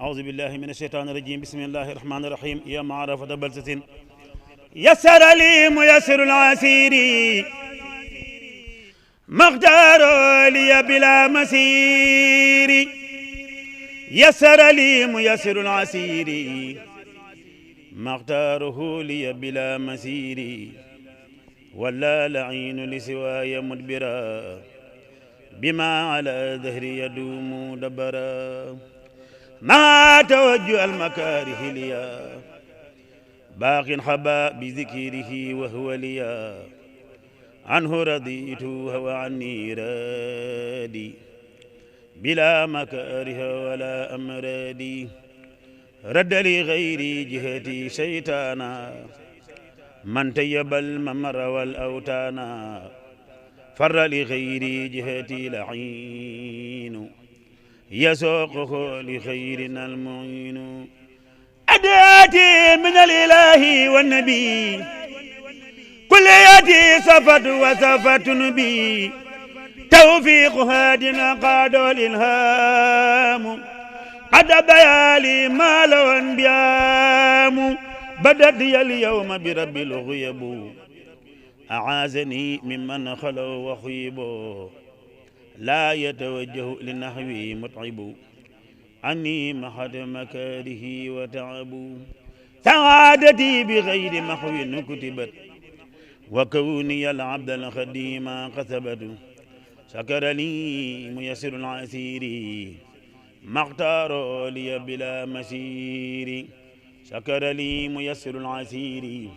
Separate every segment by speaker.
Speaker 1: أعوذ بالله من الشيطان الرجيم بسم الله الرحمن الرحيم يا معرفة بلسة يسر لي ميسر العسير مقدار لي بلا مسير يسر لي ميسر العسير مقداره لي بلا مسير ولا لعين لسواي مدبرا بما على ظهري يدوم دبرا ما توجه المكاره ليا باق حبا بذكره وهو ليا عنه رضيت وهو عني رادي بلا مكاره ولا أمرادي رد لي غيري جهتي شيطانا من تيب الممر والأوتانا فر لغيري جهتي لعين يسوقه لخيرنا المعين أداتي من الإله والنبي كل ياتي صفت وصفت نبي توفيق هادنا قاد الإلهام قد بيالي ما لو انبيام بدت اليوم برب الغيب أعاذني ممن خلوا وخيبوا لا يتوجه للنحو متعب عني محد مكاره وتعب سعادتي بغير محو كتبت وكوني العبد الخديم كسبت شكر لي ميسر العسير ما اختار لي بلا مسير شكر لي ميسر العسير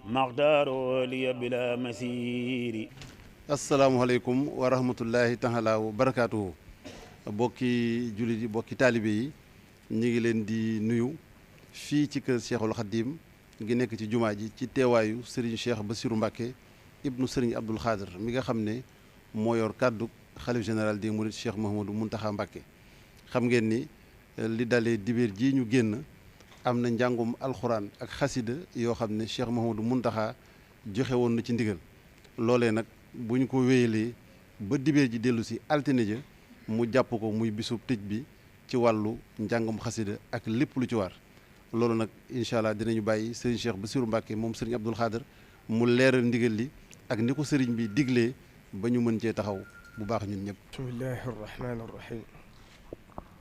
Speaker 1: ما اختار لي بلا مسير.
Speaker 2: asalaamaaleykum wa rahmatullahi taala wa barakaatuhu. bokki jullit yi bokki taalibe yi ñu ngi leen di nuyu fii ci kër Cheikhul Khadim ngi nekk ci jumaa ji ci teewaayu Serigne Cheikh Bassirou Mbacké ibnu Serigne Abdoul Khadir mi nga xam ne moo yor kàddu xalif général des mourides Cheikh Mouhamadou Mountakha Mbacké. xam ngeen ni li dalee dibéer ji ñu génn am na njàngum alxuraan ak xasida yoo xam ne Cheikh Mouhamadou Mountakha joxe woon na ci ndigal loolee nag bu ñu ko wéyalee ba dibéer ji dellu si altine ja mu jàpp ko muy bisub tëj bi ci wàllu njàngum xasida ak lépp lu ci war loolu nag incha allah dinañu bàyyi Serigne Cheikh Bassirou Mbacké moom Serigne Abdoul Khadir mu leeral ndigal li ak ni ko Serigne bi diglee ba ñu mën cee taxaw bu baax ñun ñëpp.
Speaker 3: bismillahi rahmaani rahim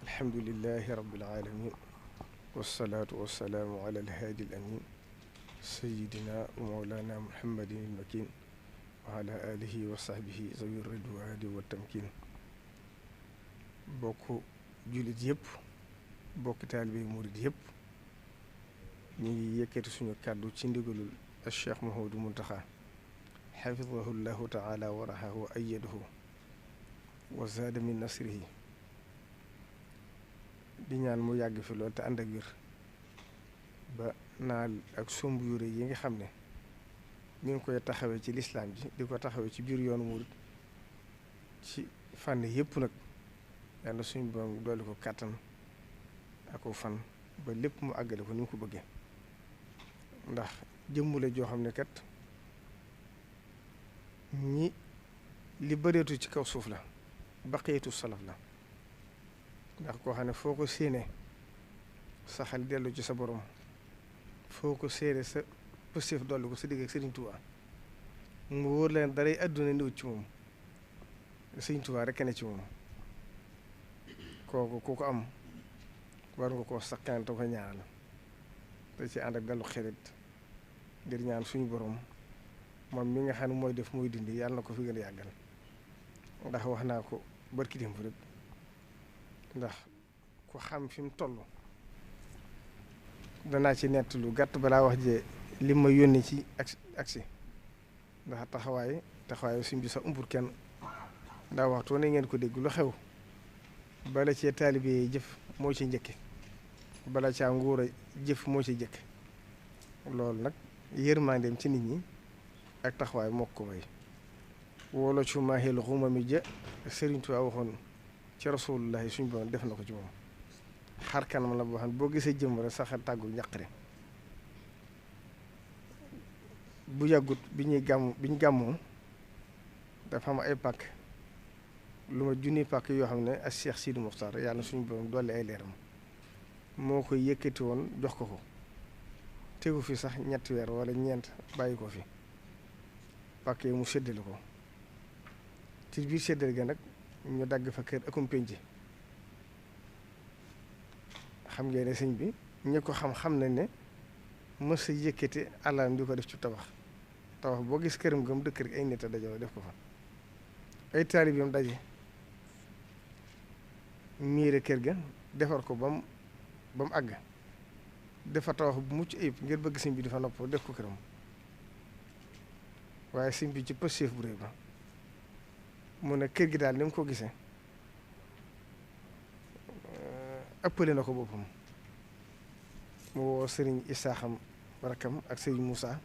Speaker 3: alhamdulilahi rabbil alamin wasalaatu wasalaamu ala alhaadi al amin sayidina wa mawlana muhammadin il makin wa ala alihi wa sahbihi zawi ridwaani wa tamkin bokk jullit yëpp bokk taalibe murid yëpp ñu ngi yëkkati suñu kàddu ci ndigalul Cheikh Mouhamadou Mountakha xafidahu llahu taala wa rahahu wa ayyadahu wa zaada min nasrihi di ñaan mu yàgg fi lool te ànd ak wér ba naal ak somb yu rëy yi nga xam ne ñu ngi koy taxawee ci lislaam ji di ko taxawee ci biir yoonu murid ci fànn yëpp nag yàlla suñu borom doole ko kàttan ak ko fan ba lépp mu àggale ko ni mu ko bëggee ndax jëmmule joo xam ne kat ñi li bëreetu ci kaw suuf la baqiyatu salaf la ndax koo xam ne foo ko séenee sa xel dellu ci sa borom foo ko séenee sa positif dolli ko sa digg ak Sëriñ Tuubaa mu wóor leen daray àdduna néew ci moom Sëriñ Tuubaa rekk ne ci moom kooku ku ko am war nga koo sakkante ko ñaanal te ci ànd ak dalu xerit ngir ñaan suñu borom moom mi nga xam ne mooy def mooy dindi yàlla na ko fi gën a yàggal ndax wax naa ko barki démb rek ndax ku xam fi mu toll danaa ci nett lu gàtt balaa wax jee li ma yónni ci agsi ndax taxawaayu suñ bi sax umpur kenn ndax waxtu ne ngeen ko dégg lu xew bala cee taalibe yi jëf moo ci njëkke bala caa nguur a jëf moo ci jëkk loolu nag yërmandeem ci nit ñi ak taxawaay moo ko may wolo cu maahil xuma mi ja Sëriñ Tuubaa waxoon ci rasulullahi suñ borom def na ko ci moom xar kanam la boo xam ne boo gisee jëm rek sax tàggu ñaqare bu yàggut bi ñu gàmmoo dafa am ay pàkk lu ma junni pàkk yoo xam ne ak Cheikh Sidi Mokhtar yàlla na suñu borom dolli ay leeram moo koy yëkkati woon jox ko tegu fi sax ñetti weer wala ñeent bàyyi ko fi pàkk yi mu séddale ko ci biir séddale ga nag ñu dagg fa kër akum penc xam ngeen ne sëñ bi ñi ko xam nañ ne mës a yëkkati alalam di ko def ci tabax boo gis këram gëm dëkk rek ay nit a dajaloo def ko fa ay taalibeem daje miire kër ga defar ko ba mu àgg dafa tabax bu mucc ayib ngir bëgg sëñ bi dafa nopp def ko këram waaye sëñ bi ci pëstéef bu réy ba mu ne kër gi daal ni mu ko gisee ëppale na ko boppam mu woo sëriñ Isaaxam rakkam ak sëriñ Moussa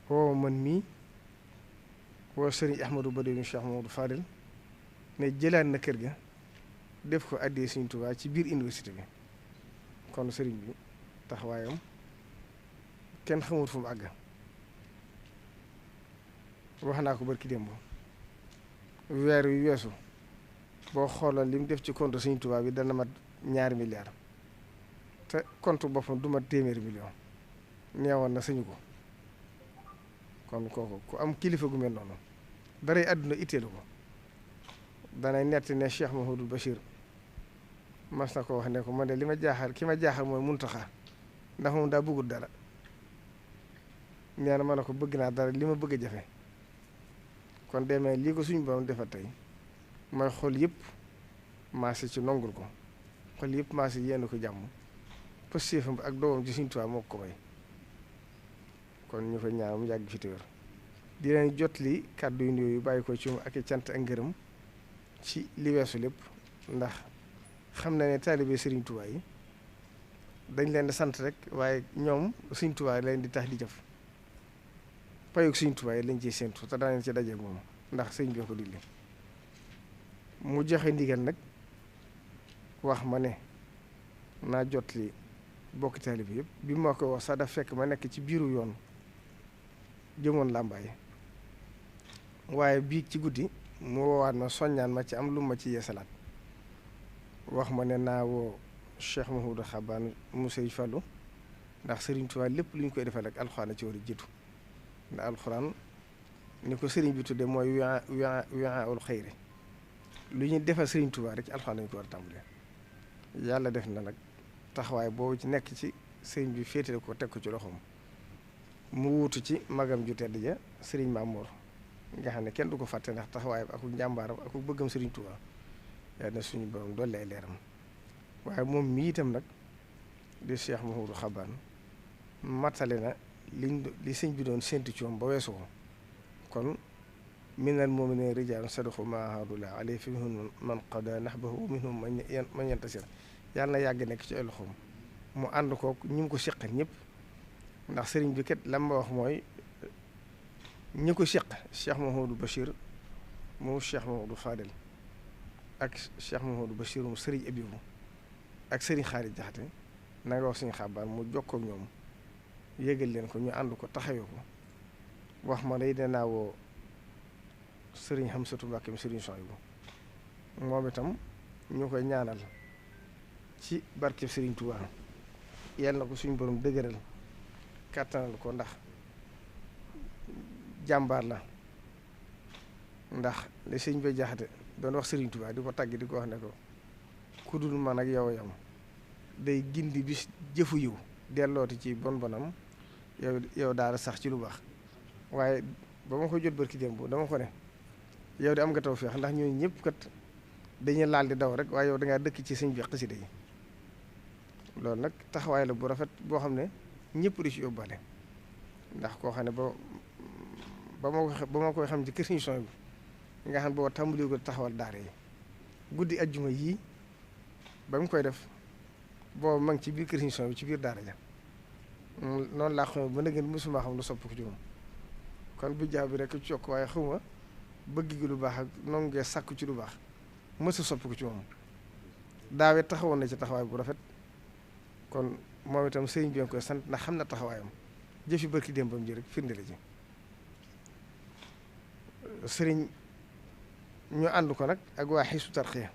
Speaker 3: woo man mii woo sëriñ Ahmadou Badou Cheikh Mamadou Fadil ne jëlaat na kër ga def ko àddee Sëriñ Tuubaa ci biir université bi kon sëriñ bi taxawaayam kenn xamut fu mu àgg wax naa ko barki démb weer wi weesu boo xooloon li mu def ci compte Sëriñ Tuubaa bi dana mat 2 milliards te compte boppam du mat 100 millions neewoon na sañu ko kon kooku ku am kilifa gu mel noonu daray àdduna itteelu ko danay nett ne Cheikh Mahamadou Bachir mas na ko wax ne ko man de li ma jaaxal ki ma jaaxal mooy Muntaxa ndax moom daa bëggul dara nee na ma ne ko bëgg naa dara li ma bëgg a jafe kon demee lii ko suñu borom defal tey mooy xol yëpp maase ci nongul ko xol yëpp maase yéen ko jàmm pëstéefam ak doomam ci Sëriñ Tuubaa moo ko may kon ñu ko ñaan mu yàgg fi te wér di leen jot li kàddu yu nuyoo yu bàyyi ko ci moom ak i cant ak ngërëm ci li weesu lépp ndax xam na ne taalibe Sëriñ Tuubaa yi dañ leen di sant rek waaye ñoom Sëriñ Tuubaa leen di tax di jëf payug Sëriñ Tuubaa yi lañ ciy séentu te danañ ci dajeeg moom ndax sëñ bi ko digle mu joxe ndigal nag wax ma ne naa jot li bokki taalibe yëpp bi ma ko wax sax daf fekk ma nekk ci biiru yoon jëmoon làmbaay waaye bii ci guddi mu woowaat ma soññaan ma ci am lu ma ci yeesalaat wax ma ne naa woo Cheikh Mahoudou Xabaan mu Sëriñ Fallu ndax Sëriñ Tuubaa lépp lu ñu koy defal rek alxuraan ci war a jiitu ndax alxuraan ni ko sëriñ bi tudde mooy wi'aa'ul xayri lu ñuy defal Sëriñ Tuubaa rek alxuraan lañu ko war a tàmbalee yàlla def na nag taxawaay boobu ci nekk ci sëriñ bi féetale ko teg ko ci loxoom mu wuutu ci magam ju tedd ja sëriñ Mamour nga xam ne kenn du ko fàtte ndax taxawaayam ak njàmbaaram ak bëggam Sëriñ Tuubaa yàlla na suñu borom dolli ay leeram waaye moom mii itam nag di Cheikh Mahoudou Xabaan matale na li sëñ bi doon séntu ci moom ba weesu ko kon minal mu'miniina rijaalun sadaqu maa aahadu llaaha alayhi fa minhum man qadaa nahbahu wa minhum man yantasir yàlla na yàgg nekk ci ay loxoom mu ànd kook ñu ngi ko seqal ñëpp ndax sëriñ bi kat lam ma wax mooy ñi ko seq Cheikh Mahamadou Bachir moom Cheikh Mahamadou Fadel ak Cheikh Mahamadou Bachir mu sëriñ Abibu ak sëriñ Xaalis Jaxate na nga wax suñu xabaar mu jokkoo ak ñoom yégal leen ko ñu ànd ko taxawee ko wax ma day danaa woo sëriñ Xamsatu Mbàkke mi sëriñ Sohaybu moom itam ñu koy ñaanal ci barkeb Sëriñ Tuubaa yàlla na ko suñu borom dëgëral kàttanal ko ndax jàmbaar la ndax li sëñ bay jaxate doon wax Sëriñ Tuubaa di ko tàgg di ko wax ne ko ku dul man ak yow yam day gindi bis jëfu yiw dellooti ci bon bonam yow daal sax ci lu baax waaye ba ma ko jot barki démb dama ko ne yow di am nga tawfeex ndax ñooñu ñëpp kat dañuy laal di daw rek waaye yow dangaa dëkk ci sëñ bi xasida yi loolu nag taxawaay la bu rafet boo xam ne ñëpp di ci yóbbaale ndax koo xam ne ba ma koy xam ci kër Sëriñ Sohaybu bi nga xam ne boo tàmbali ko taxawal daara yi guddi ajjuma yii ba mu koy def boo mag ci biir kër Sëriñ Sohaybu bi ci biir daara ja noonu laa xam ba na ngeen mosuma xam lu sopp ko ci moom kon bu jaaw bi rek ci yokk waaye xawma bëgg gi lu baax ak noonu ngee sàkku ci lu baax mësa sopp ko ci moom daawee taxawoon na ci taxawaay bu rafet kon moom itam sëriñ bi nga koy sant ndax xam na taxawaayam jëfi barki démbam ji rek firnde la ci sëriñ ñu ànd ko nag ak waa Hizbut Tarqiyyah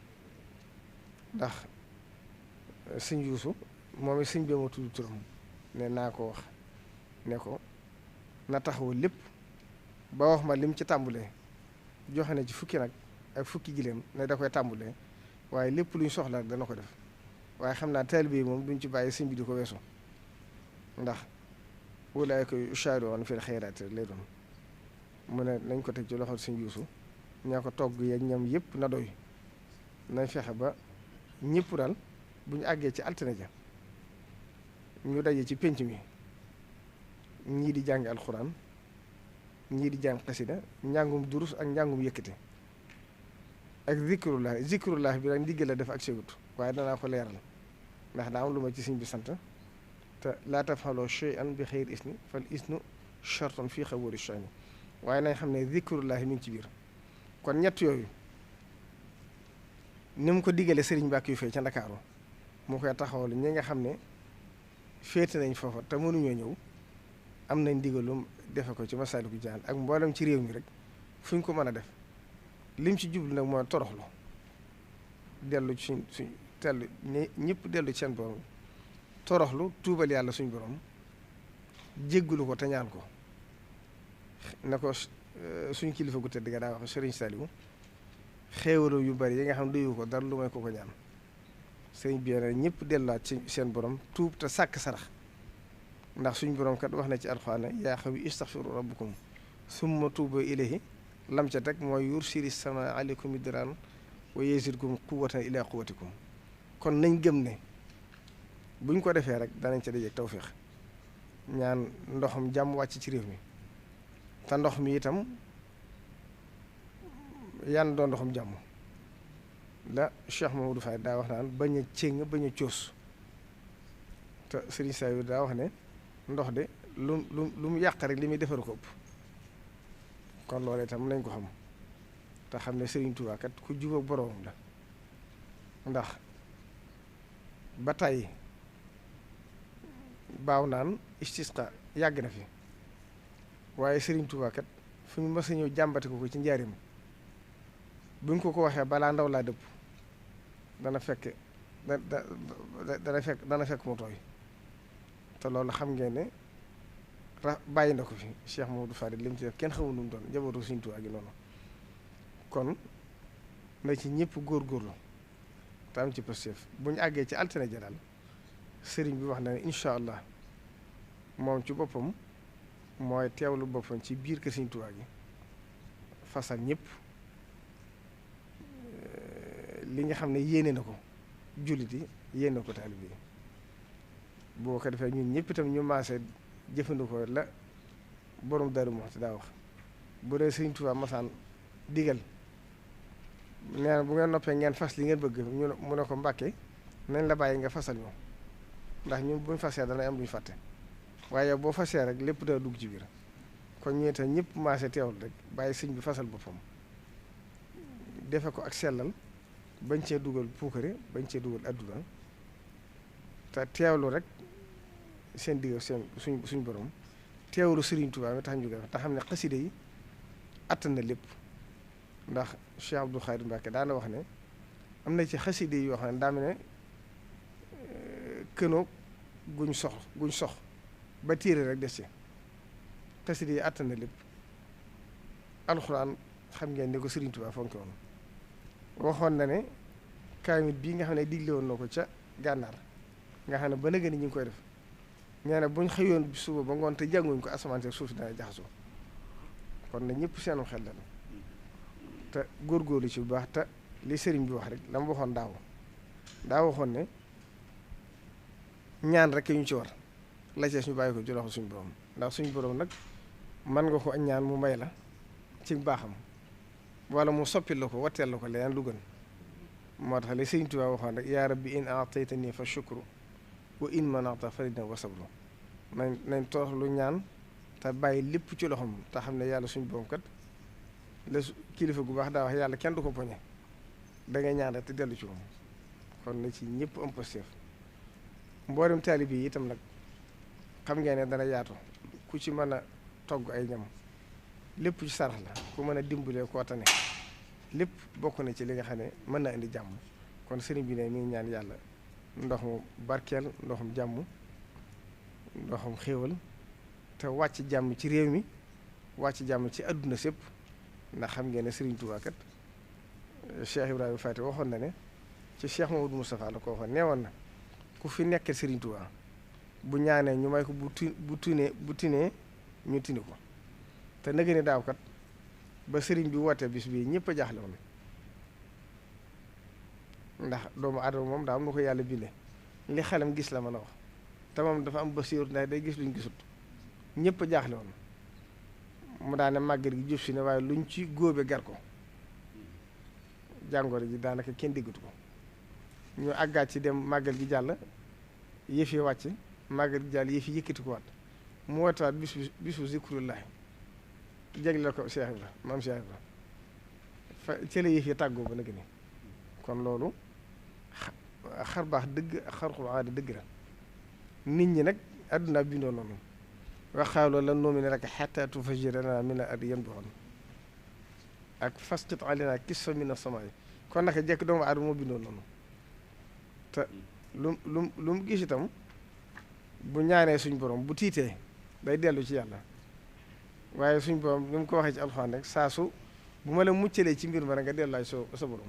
Speaker 3: ndax sëñ Yuusu moom it sëñ bi ma tudd turam ne naa ko wax ne ko na taxawu lépp ba wax ma lim ci tàmbulee joxe na ci fukki nag ak fukki gileem ne da koy tàmbulee waaye lépp luñ soxla dana ko def waaye xam naa taalibe yi moom duñ ci bàyyi sëñ bi di ko weesu ndax ulaa'ika yushaari'uuna fil xayraati lay doon mu ne nañ ko teg ci loxo sëñ Yuusu ñaa ko togg yeeg ñam yëpp na doy nañ fexe ba ñëpp daal bu ñu àggee ci altine ja ñu daje ci pénc mi ñii di jàng alxuraan ñii di jàng xasida njàngum durus ak njàngum yëkkati ak zikrullah bi nag ndigal la def ak segut waaye danaa ko leeral ndax daa am lu ma ci sëñ bi sant te laa tafaloo shay'an bi xayri isni fal isnu shartun fii xaboori shayni waaye nañ xam ne zikrullah mi ngi ci biir kon ñett yooyu ni mu ko diggalee sëriñ Mbàkke yu fay ca Ndakaaru mu koy taxawal ñi nga xam ne féete nañ foofa te mënuñoo ñëw am nañ digalum defe ko ci Masaalikul Jinaan ak mboolem ci réew mi rek fu ñu ko mën a def lim ci jublu nag mooy toroxlu dellu ci suñ tellu ñëpp dellu ci seen borom toroxlu tuubal yàlla suñ borom jéggulu ko te ñaan ko na ko suñ kilifa gu tëdd ga daa wax Sëriñ Saliou xéewalu yu bari yi nga xam ne duyu ko dara lu may ko ko ñaan sëriñ bi ne ñëpp delluwaat ci seen borom tuub te sàkk sarax ndax suñ borom kat wax na ci alxuraan yaa xawi istaxfiru rabbukum summa tuubu ilayhi lam ca teg mooy yursili sama aleykum midraan wa yazidkum quwwatan ila quwwatikum kon nañ gëm ne buñ ko defee rek danañ ca dajeek tawféex ñaan ndoxam jàmm wàcc ci réew mi te ndox mi itam yan doon ndoxam jàmm la Cheikh Mamadou Faye daa wax naan bañ a céng bañ a coos te Serigne Saliou daa wax ne ndox de lu mu yàq rek li muy defar ko ëpp kon loolu itam nañ ko xam te xam ne Serigne Touba kat ku jubóog boroomam la ndax ba tey baaw naan istisqa yàgg na fi waaye Serigne Touba kat fu ñu mës a ñëw jàmbate ko ci njaarim buñ ko waxee balaa ndaw laa dëpp dana fekk dana fekk mu tooy te loolu xam ngeen ne bàyyi na ko fi Cheikh Mamadou Fadil li mu ci def kenn xamul nu mu doon njabootu Serigne Touba gi noonu kon na ci ñëpp góorgóorlu te am ci positif bu ñu àggee ci altine ja daal sëriñ bi wax na ne incha allah moom ci boppam mooy teewlu boppam ci biir kër Serigne Touba gi fasal ñëpp li nga xam ne yéene na ko jullit yi yéene na ko taalibe yi boo ko defee ñun ñëpp itam ñu maase jëfandikoo la borom Daaru Muxti daa wax bu dee Serigne Touba masaan digal nee na bu ngeen noppee ngeen fas li ngeen bëgg mu ne ko Mbàkke nañ la bàyyi nga fasal ñu ndax ñun buñ fasee dana am luñ fàtte waaye boo fasee rek lépp daa dugg ci biir kon ñu itam ñëpp maase teewul rek bàyyi sëñ bi fasal boppam defe ko ak sellal bañ cee dugal puukare bañ cee dugal adduna te teewlu rek seen digg seen suñ borom teewlu Serigne Touba mi tax ñu te xam ne xaside yi attan na lépp ndax Cheikh Abdou Khadir Mbacke daana wax ne am na ci xaside yi yoo xam ne daa mel ne kënoog guñ sox ba téere rek des ci xaside yi attan na lépp alxuraan xam ngeen ne ko Serigne Touba fonke woon waxoon na ne kaamit bii nga xam ne digle woon na ko ca gànnaar nga xam ne ba nëgë ni ñu ngi koy def nee na buñ xëyoon suba ba ngoon te jànguñ ko asamaan si suuf si dana jaxasoo kon na ñëpp seenu xel la te góorgóorlu ci bu baax te li sëriñ bi wax rek la mu waxoon daa waxoon ne ñaan rek ñu ci war la ci ñu bàyyi ko ci loxo suñu borom ndax suñu borom nag mën nga ko ak ñaan mu may la ci baaxam wala mu soppil la ko watteel la ko leneen lu gën moo tax li sëriñ Tuubaa waxoon rek yaa rabbi in aataytani fa shukru wa in manata farida wa sabru nañ torox lu ñaan te bàyyi lépp ci loxoom te xam ne yàlla suñu borom kat la kilifa gu baax daa wax yàlla kenn du ko poñe da ngay ñaan rek te dellu ci moom kon na ci ñëpp am positif mboolem taalibe yi itam nag xam ngeen ne dana yaatu ku ci mën a togg ay ñam lépp ci sarax la ku mën a dimbalee koo tane lépp bokk na ci li nga xam ne mën na indi jàmm kon sëriñ bi ne mi ngi ñaan yàlla ndox mu barkeel, ndoxum jàmm, ndoxum xéewal te wàcc jàmm ci réew mi wàcc jàmm ci àdduna sépp. ndax xam ngeen ne Serigne Touba kat Cheikh Ibrahima Fati waxoon na ne ci Cheikh Mamadou Moustapha la ko waxoon nee woon na ku fi nekkee Serigne Touba bu ñaanee ñu may ko bu tinee ñu tini ko. te nag ni daaw kat ba Serigne bi wootee bis bii ñëpp a jaaxle woon ndax doomu aadama moom daa am na ko yàlla bindee li xelam gis la mën a wax te moom dafa am basiir ndax day gis luñ gisut ñëpp a jaaxle woon. mu daane màggal gi jëf si ne waaye luñ ci góobe gar ko jàngoro ji daanaka kenn déggatu ko ñu àggaat ci dem màggal gi jàll yëf yi wàcc màggal gi jàll yëf yi yëkkati ko waat mu wootewaat bisu zikrullahi jagleel ko Cheikh Ibra maam Cheikh Ibra fa ci la yëf yi tàggoo ba nag ni kon loolu xar baax dëgg xarxul aada dëgg la nit ñi nag àdduna bindoo noonu waxaaloo lan nu'mina laka hattaa tufajjira lanaa mina al-ardi yanbu'an ak fasqit alaynaa kisfan mina as-samaa'i kon naka jekk doomu aadama moo bindoo noonu te lu mu gis itam bu ñaanee suñ borom bu tiitee day dellu ci yàlla waaye suñ borom ni mu ko waxee ci alxuraan rek saa su bu ma la muccalee ci mbir ma rek nga delluwaay sa borom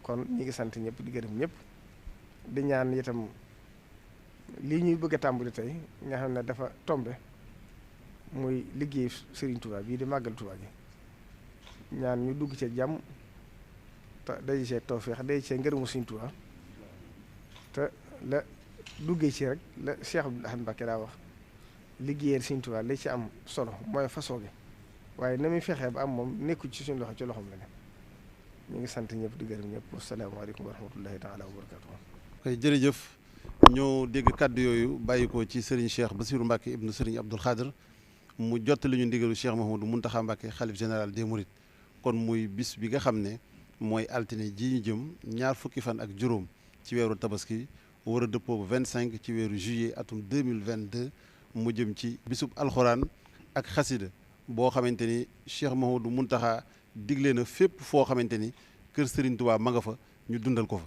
Speaker 3: kon ñi ngi sant ñëpp di gërëm ñëpp di ñaan itam lii ñuy bëgg a tàmbali tey nga xam ne dafa tombe muy liggéey Serigne Touba bii di màggal Touba gi ñaan ñu dugg ci jàmm te day see tawfeex day see ngërëmu Serigne Touba te la duggee ci rek la Cheikh Abdoul Ahad Mbacké daa wax liggéeyal Serigne Touba li ci am solo mooy façon gi waaye na muy fexee ba am moom nekku ci suñu loxo ci loxoom la ne ñu ngi sant ñëpp di gërëm ñëpp wasalaamaaleykum wa rahmatullahi taala wa barakatuh.
Speaker 2: kay jërëjëf ñoo dégg kàddu yooyu bàyyi ko ci Serigne Cheikh Bassirou Mbacké ibnu Serigne Abdoul Khadr mu jottali ñu ndigalu Cheikh Mouhamadou Mountakha Mbacké xalif général des Mourides kon muy bis bi nga xam ne mooy altine ji ñu jëm ñaar fukki fan ak juróom ci weeru tabaski war a dëppoo 25 ci weeru juillet atum 2022 mu jëm ci bisub alxuraan ak xasida boo xamante ni Cheikh Mouhamadou Mountakha digle na fépp foo xamante ni kër Serigne Touba ma nga fa ñu dundal ko fa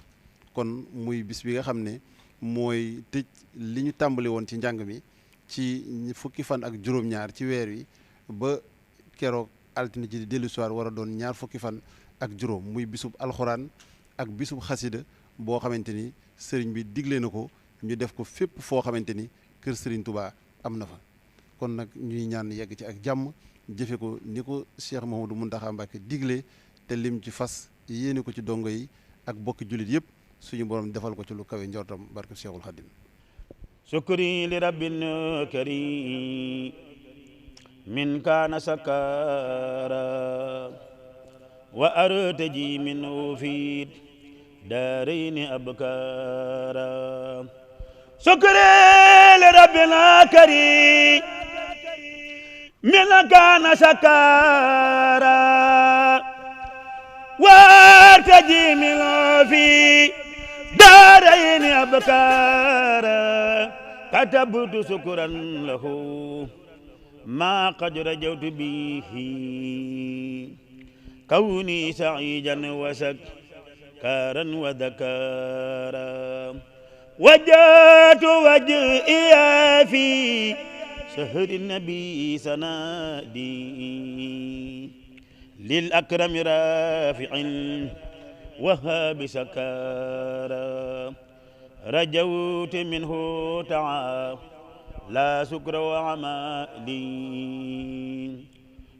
Speaker 2: kon muy bis bi nga xam ne mooy tëj li ñu tàmbali woon ci njàng mi ci fukki fan ak juróom-ñaar ci weer wi ba keroog altine ji di dellu soir war a doon ñaar fukki fan ak juróom muy bisub alxuraan ak bisub xasida boo xamante ni sëriñ bi digle na ko ñu def ko fépp foo xamante ni kër Serigne Touba am na fa kon nag ñuy ñaan yegg ci ak jàmm jëfe ko ni ko Cheikh Mouhamadou Mountakha Mbacké digle te lim ci fas yéene ko ci dongo yi ak bokki jullit yëpp suñu borom defal ko ci lu kawe njortam barke Cheikhul Khadim
Speaker 1: sukri li rabbin karim min kaana sakara wa artaji min fi daarayni abkara sukri li rabbin karim min kaana sakara wa artaji min fi daarayni abkara كتبت سكرا له ما قد رجوت به كوني سعيدا وسكارا وذكارا وجهت وجهي في شهر النبي سنادي للأكرم رافع وهاب سكارا رجوت منه تعالى سكر وعمالي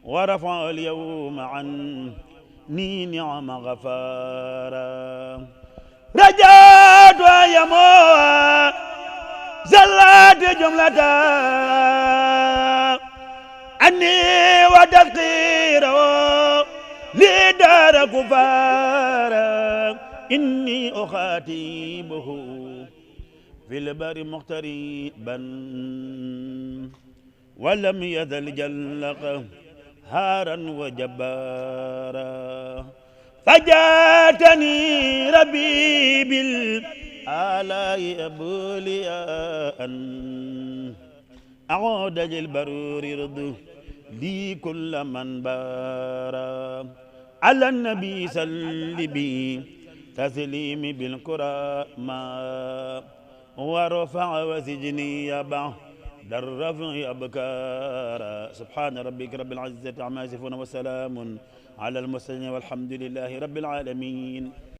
Speaker 1: ورفع اليوم عني نعم غفارا رجوت يموت زلات جملة عني وتذكيره لدار كفارا إني أخاتبه في البر مغتربا ولم يزل جلق هارا وجبارا فجاتني ربي بالآلاء أبولياء أعود للبرور رضو لي كل من بارا على النبي سلبي تسليم بالكرامة ورفع وسجني يبع الرفع أبكار سبحان ربك رب العزة عما يصفون وسلام على المرسلين والحمد لله رب العالمين